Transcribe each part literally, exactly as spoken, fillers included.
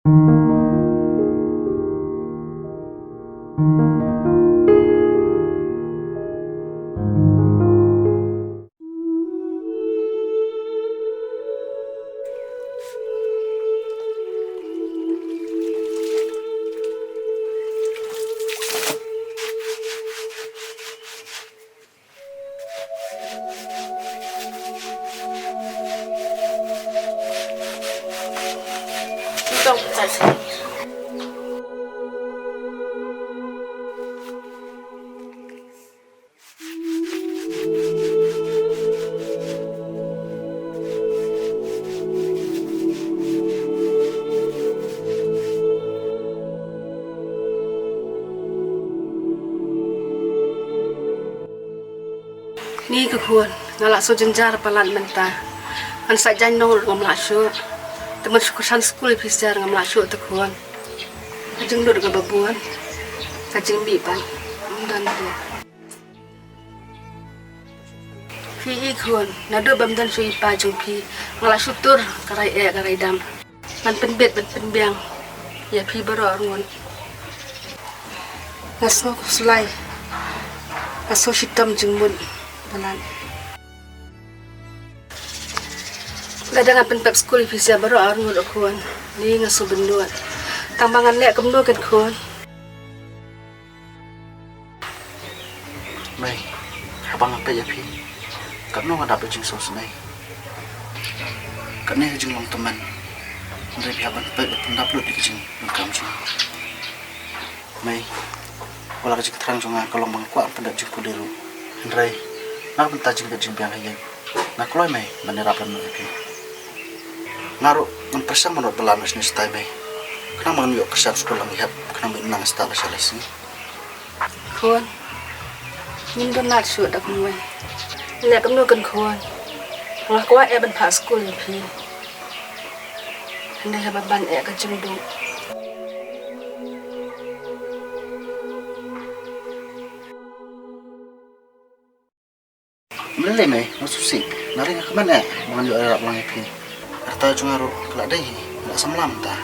Ni ka khun, nga la shu jynjar palat mynta. Ngan sa jaiñ noh ruh ngam lah shuh. Te ngan shu kyrshan skul ïa phi sha ngam lah shuh te khun. Ka jinglut kaba bun, ka jingmih pat ym don te. Phi i khun, naduh bym don shuh i pa jong phi, nga la shu tur ka rai eh ka rai dam. Ban pynbit ban pynbiang ïa phi baroh arngut. Nga sngewkhuslai, nga sngewshitom jingmut palat. Lada ngan pynpep skul ïa phi sha baroh arngut, khun, ni nga sngewbynnud. Tang ba ngan leh kumno ken khun? Mei, haba nga peit ïa phi, katno nga dap da jingsngewsynei. Kane ka jinglong tymmen. Hynrei phi hap ban peit bad pyndap lut ïa ka jingdonkam jong nga. Mei, wat la ka jingthrang jong nga ka long ba nga kwah ban pyndep jingpule ruh. Hynrei na ka bynta jingbit jingbiang ha ïing, nga kloi mei ban ïarap lem noh ïa phi. Nga ruh ngan pyrshang ban wad bylla noh shane shatai mei, khnang ba ngan ïoh kyrshan skul lang ïa hep, khnang ba in nang stad lashai lashisngi. Khun, ngim don lad shuh da kumwei. Leh kumno ken khun? Nga kwah eh ban phah skul ïa phi. Hynrei haba ban eh ka jingduk. Ym lei mei, nga sngewsih. Nga ring ha khmat eh ba ngan ïoh ïarap lang ïa phi. Ka rta jong nga ruh ka la dei hi, nga la samla mynta.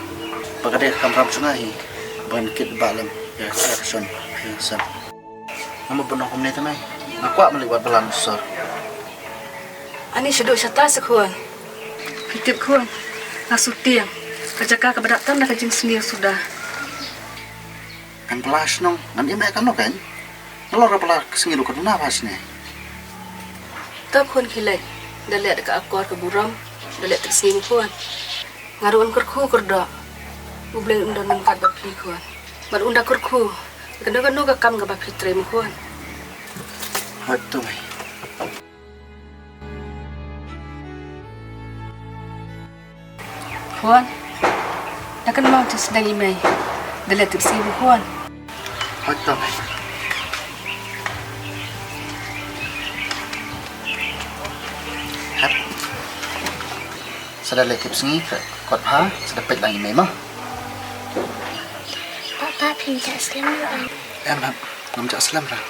Ba ka dei ka kamram jong nga hi ba ngan kit ba lem ïa ka shon ïa ka sem. Nga mut ban ong kumne te mei, nga kwah ban leit wad bylla na sor. Ani shu duh shata se khun. Phi tip khun, nga shu tieng ka jaka kaba dap tang da ka jingsniew suda. Ngan bylla shnong, ngan im eh kano kan? Nalor ba la ka sngi ruh ka duna ba sne. To khun khie leit, da leh da ka akor ka burom, da leh tip sngi khun. Nga ruh un kyrkhu kyrdoh. U Blei un don ryngkat bad phi khun. Bad un da kyrkhu ïa kano kano ka kam kaba phi trei khun. Hooid to mei. Khun, da kynmaw jingsdang i mei. Da leh tip sngi khun. Hooid to mei. Hep. Sa da leh tip sngi, kot bha, sa da peit lang i mei mo. Papa, phin jah slem ruh em? Em hep, ngam jah slem ruh.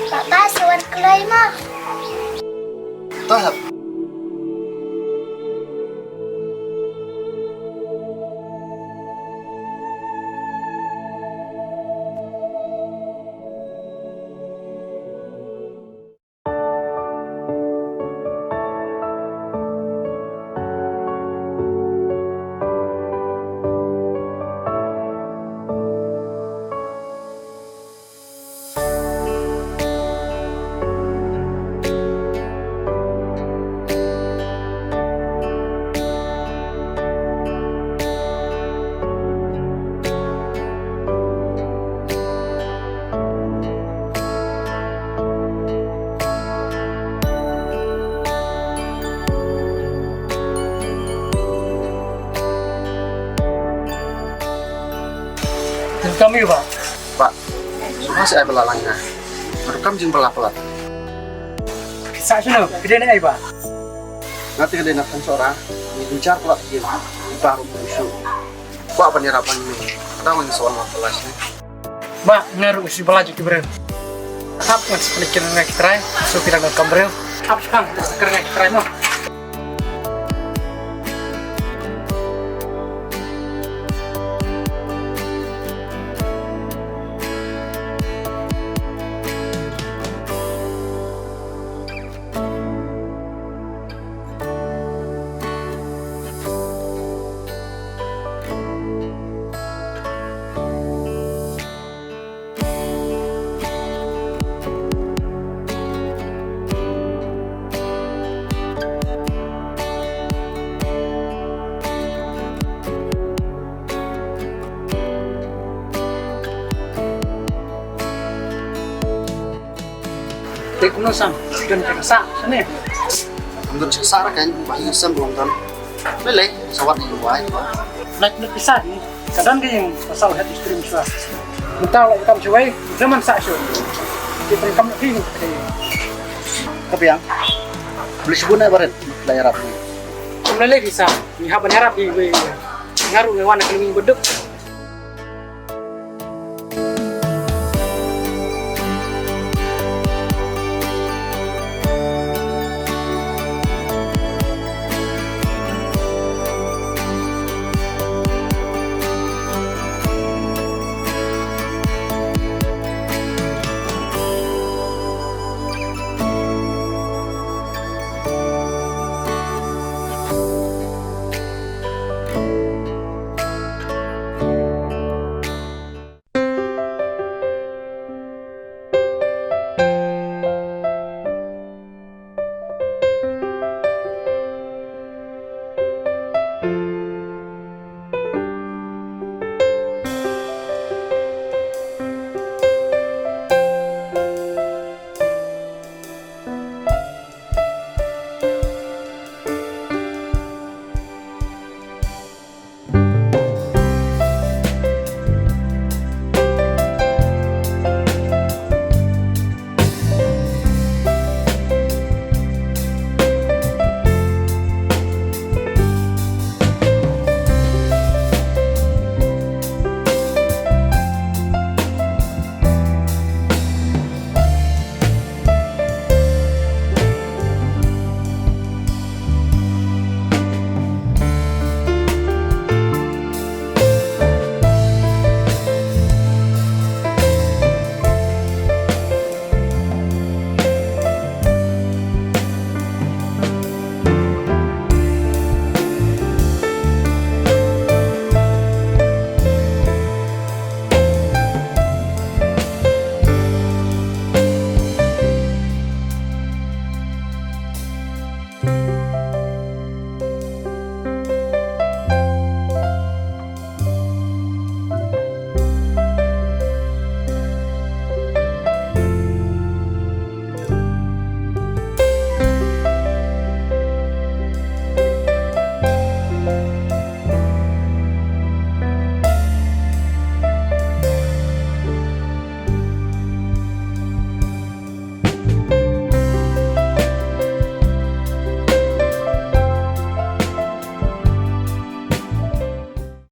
Papa, sa wan kloi mo. To hep. Welcome you, Bah. Bah, sngewbha sa ai bylla lang ïa nga. Nga ruh kam jingbylla palat. Phi sah shano? Phi dei na ei, Bah? Nga te nga dei na Thansora. Ngi jynjar palat ïa i Bah ruh u shu kwah ban ïarap lang ïa me. Ka dang ngi sa wan bylla shane. Bah, nga ruh nga shu bylla jong ki briew. Hap ngan sa pynleit kren ngan ki trai, so phi dang donkam briew. Hap shipang, kren ngan ki trai mo. Te kumno sam, don ka sah shane. Am don sah ra kan, ba hi sam ruang don. Lei lei, sawat ni wai. Nak nak pisa ni, ka don ka ïing pasal head stream shuwa. Mynta la kam shuwai, zaman sah shuwa. Ki pun kam nak hi. Ka biang. Boleh sebut nak baret, la ïarap ni. Kum lei lei pisa, ni hap ban ïarap hi wei. Nga ruh nga wan ka lung baduk.